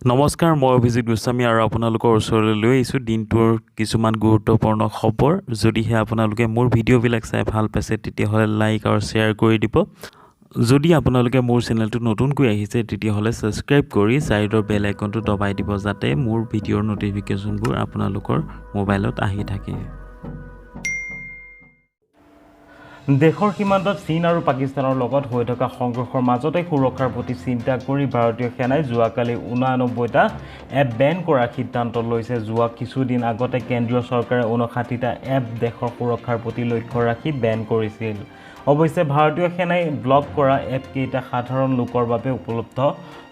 নমস্কাৰ, মই অভিজিত গোস্বামী আৰু আপোনালোকৰ ওচৰলৈ লৈ আহিছোঁ দিনটোৰ কিছুমান গুৰুত্বপূৰ্ণ খবৰ। যদিহে আপোনালোকে মোৰ ভিডিঅ'বিলাক চাই ভাল পাইছে, তেতিয়াহ'লে লাইক আৰু শ্বেয়াৰ কৰি দিব। যদি আপোনালোকে মোৰ চেনেলটো নতুনকৈ আহিছে, তেতিয়াহ'লে ছাবস্ক্ৰাইব কৰি ছাইডৰ বেল আইকনটো দবাই দিব, যাতে মোৰ ভিডিঅ'ৰ ন'টিফিকেশ্যনবোৰ আপোনালোকৰ মোবাইলত আহি থাকে। দেশৰ সীমান্তত চীন আৰু পাকিস্তানৰ লগত হৈ থকা সংঘৰ্ষৰ মাজতে সুৰক্ষাৰ প্ৰতি চিন্তা কৰি ভাৰতীয় সেনাই যোৱাকালি 89টা এপ বেন কৰাৰ সিদ্ধান্ত লৈছে। যোৱা কিছুদিন আগতে কেন্দ্ৰীয় চৰকাৰে 59টা এপ দেশৰ সুৰক্ষাৰ প্ৰতি লক্ষ্য ৰাখি বেন কৰিছিল। অৱশ্যে ভাৰতীয় সেনাই ব্লক কৰা এপকেইটা সাধাৰণ লোকৰ বাবে উপলব্ধ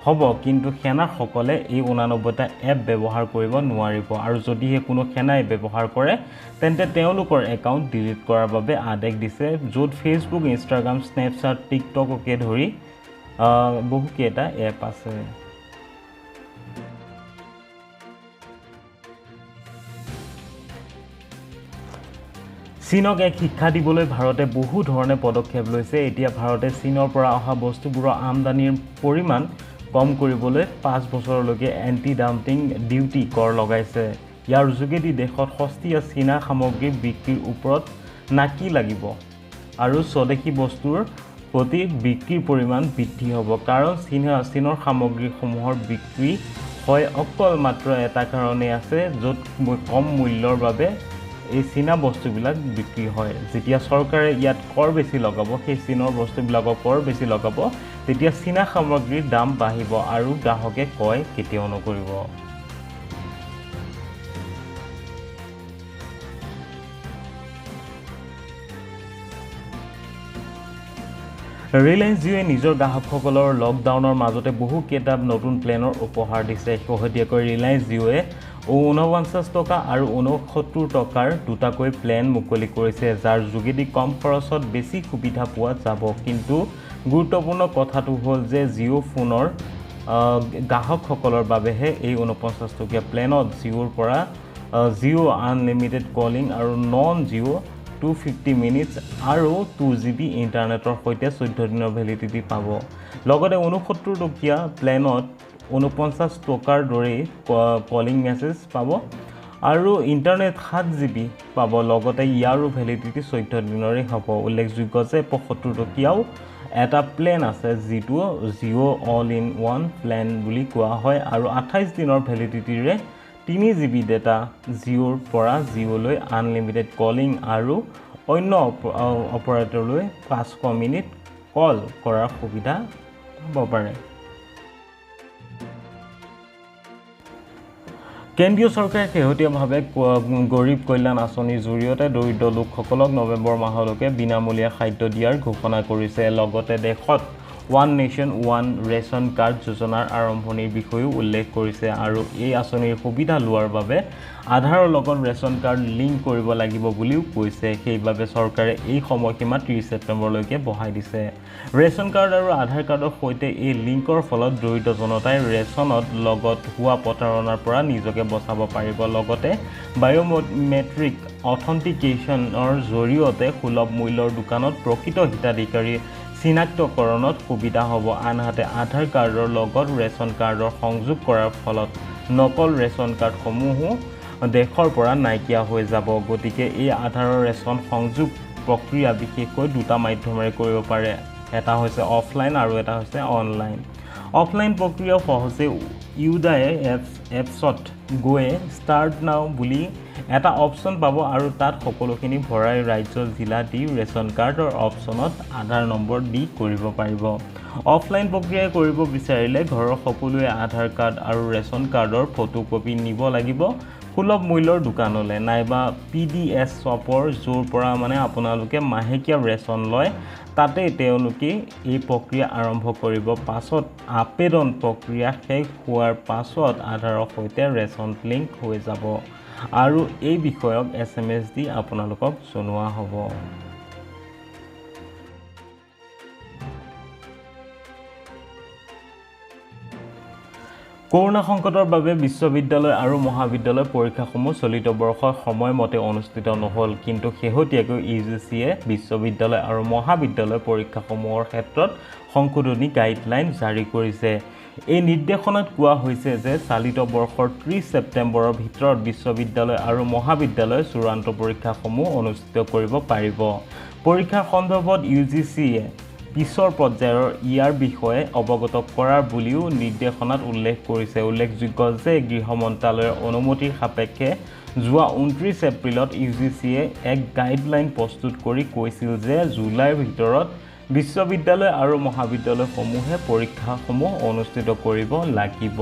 হ'ব, কিন্তু সেনাসকলে এই 89টা এপ ব্যৱহাৰ কৰিব নোৱাৰিব আৰু যদিহে কোনো সেনাই ব্যৱহাৰ কৰে, তেন্তে তেওঁলোকৰ একাউণ্ট ডিলিট কৰাৰ বাবে আদেশ দিছে, য'ত ফেচবুক, ইনষ্টাগ্ৰাম, স্নেপচাট, টিকটককে ধৰি বহুকেইটা এপ আছে। চীনক এক শিক্ষা দিবলৈ ভাৰতে বহু ধৰণে পদক্ষেপ লৈছে। এতিয়া ভাৰতে চীনৰ পৰা অহা বস্তুবোৰৰ আমদানিৰ পৰিমাণ কম কৰিবলৈ 5 বছৰলৈকে এণ্টি ডাম্পিং ডিউটি কৰ লগাইছে। ইয়াৰ যোগেদি দেশত সস্তীয়া চীনা সামগ্ৰী বিক্ৰীৰ ওপৰত নাকি লাগিব আৰু স্বদেশী বস্তুৰ প্ৰতি বিক্ৰীৰ পৰিমাণ বৃদ্ধি হ'ব। কাৰণ চীনৰ সামগ্ৰীসমূহৰ বিক্ৰী হয় অকল মাত্ৰ এটা কাৰণেই আছে, য'ত কম মূল্যৰ বাবে এই চীনা বস্তুবিলাক বিক্ৰী হয়। যেতিয়া চৰকাৰে ইয়াত কৰ বেছি লগাব, সেই চীনৰ বস্তুবিলাকক কৰ বেছি লগাব, তেতিয়া চীনা সামগ্ৰীৰ দাম বাঢ়িব আৰু গ্ৰাহকে ক্ৰয় কেতিয়াও নকৰিব। ৰিলায়েন্স জিঅ'য়ে নিজৰ গ্ৰাহকসকলৰ লকডাউনৰ মাজতে বহুকেইটা নতুন প্লেনৰ উপহাৰ দিছে। শেহতীয়াকৈ ৰিলায়েন্স জিঅ'য়ে 49 টকা আৰু 69 টকাৰ দুটাকৈ প্লেন মুকলি কৰিছে, যাৰ যোগেদি কম খৰচত বেছি সুবিধা পোৱা যাব। কিন্তু গুৰুত্বপূৰ্ণ কথাটো হ'ল যে জিঅ' ফোনৰ গ্ৰাহকসকলৰ বাবেহে এই 49 টকীয়া প্লেনত জিঅ'ৰ পৰা জিঅ' আনলিমিটেড কলিং আৰু নন জিঅ' 250 মিনিটছ আৰু 2 জি বি ইণ্টাৰনেটৰ সৈতে 14 দিনৰ ভেলিডিটি পাব। লগতে 69 টকীয়া প্লেনত 49 টকাৰ দৰেই কলিং মেছেজ পাব আৰু ইণ্টাৰনেট 7 জি বি পাব, লগতে ইয়াৰো ভেলিডিটি 14 দিনৰে হ'ব। উল্লেখযোগ্য যে 75 টকীয়াও এটা প্লেন আছে, যিটো জিঅ' অল ইন ওৱান প্লেন বুলি কোৱা হয় আৰু 28 দিনৰ ভেলিডিটিৰে 3 জি বি ডেটা, জিঅ'ৰ পৰা জিঅ'লৈ আনলিমিটেড কলিং আৰু অন্য অপাৰেটৰলৈ 500 মিনিট কল কৰাৰ সুবিধা পাব পাৰে। কেন্দ্ৰীয় চৰকাৰে শেহতীয়াভাৱে গৰীব কল্যাণ আঁচনিৰ জৰিয়তে দৰিদ্ৰ লোকসকলক নৱেম্বৰ মাহলৈকে বিনামূলীয়া খাদ্য দিয়াৰ ঘোষণা কৰিছে। লগতে দেশত one nation one ration card যোজনাৰ আৰম্ভণিৰ বিষয়েও উল্লেখ কৰিছে আৰু এই আঁচনিৰ সুবিধা লোৱাৰ বাবে আধাৰৰ লগত ৰেচন কাৰ্ড লিংক কৰিব লাগিব বুলিও কৈছে। সেইবাবে চৰকাৰে এই সময়সীমা 30 ছেপ্টেম্বৰলৈকে বঢ়াই দিছে। ৰেচন কাৰ্ড আৰু আধাৰ কাৰ্ডৰ সৈতে এই লিংকৰ ফলত দৰিদ্ৰ জনতাই ৰেচনত লগত হোৱা প্ৰতাৰণাৰ পৰা নিজকে বচাব পাৰিব। লগতে বায়'মেট্ৰিক অথেণ্টিকেশ্যনৰ জৰিয়তে সুলভ মূল্যৰ দোকানত প্ৰকৃত হিতাধিকাৰী চিনাক্তকৰণত সুবিধা হ'ব। আনহাতে আধাৰ কাৰ্ডৰ লগত ৰেচন কাৰ্ডৰ সংযোগ কৰাৰ ফলত নকল ৰেচন কাৰ্ডসমূহো দেশৰ পৰা নাইকিয়া হৈ যাব। গতিকে এই আধাৰৰ ৰেচন সংযোগ প্ৰক্ৰিয়া বিশেষকৈ দুটা মাধ্যমেৰে কৰিব পাৰে, এটা হৈছে অফলাইন আৰু এটা হৈছে অনলাইন। অফলাইন প্ৰক্ৰিয়া সহজে ইউডাই এপছত গৈ ষ্টাৰ্ট নাও বুলি এটা অপশ্যন পাব আৰু তাত সকলোখিনি ভৰাই ৰাজ্য, জিলা দি ৰেচন কাৰ্ডৰ অপশ্যনত আধাৰ নম্বৰ দি কৰিব পাৰিব। অফলাইন প্ৰক্ৰিয়া কৰিব বিচাৰিলে ঘৰৰ সকলোৱে আধাৰ কাৰ্ড আৰু ৰেচন কাৰ্ডৰ ফটোকপি নিব লাগিব সুলভ মূল্যৰ দোকানলৈ, নাইবা পি ডি এছ শ্বপৰ য'ৰ পৰা আপোনালোকে মাহেকীয়া ৰেচন লয় তাতে তেওঁলোকে এই প্ৰক্ৰিয়া আৰম্ভ কৰিব। পাছত আবেদন প্ৰক্ৰিয়া শেষ হোৱাৰ পাছত আধাৰৰ সৈতে ৰেচন লিংক হৈ যাব আৰু এই বিষয়ক এছ এম এছ দি আপোনালোকক জনোৱা হ'ব। কৰোণা সংকটৰ বাবে বিশ্ববিদ্যালয় আৰু মহাবিদ্যালয় পৰীক্ষাসমূহ চলিত বৰ্ষৰ সময়মতে অনুষ্ঠিত নহ'ল। কিন্তু শেহতীয়াকৈ ইউ জি চিয়ে বিশ্ববিদ্যালয় আৰু মহাবিদ্যালয় পৰীক্ষাসমূহৰ ক্ষেত্ৰত সংশোধনী গাইডলাইন জাৰি কৰিছে। এই নিৰ্দেশনাত কোৱা হৈছে যে চালিত বৰ্ষৰ 30 ছেপ্টেম্বৰৰ ভিতৰত বিশ্ববিদ্যালয় আৰু মহাবিদ্যালয়ে চূড়ান্ত পৰীক্ষাসমূহ অনুষ্ঠিত কৰিব পাৰিব। পৰীক্ষাৰ সন্দৰ্ভত ইউ জি চিয়ে পিছৰ পৰ্যায়ৰ ইয়াৰ বিষয়ে অৱগত কৰাৰ বুলিও নিৰ্দেশনাত উল্লেখ কৰিছে। উল্লেখযোগ্য যে গৃহ মন্ত্ৰালয়ৰ অনুমতিৰ সাপেক্ষে যোৱা 29 এপ্ৰিলত ইউ জি চিয়ে এক গাইডলাইন প্ৰস্তুত কৰি কৈছিল যে জুলাইৰ ভিতৰত বিশ্ববিদ্যালয় আৰু মহাবিদ্যালয়সমূহে পৰীক্ষাসমূহ অনুষ্ঠিত কৰিব লাগিব।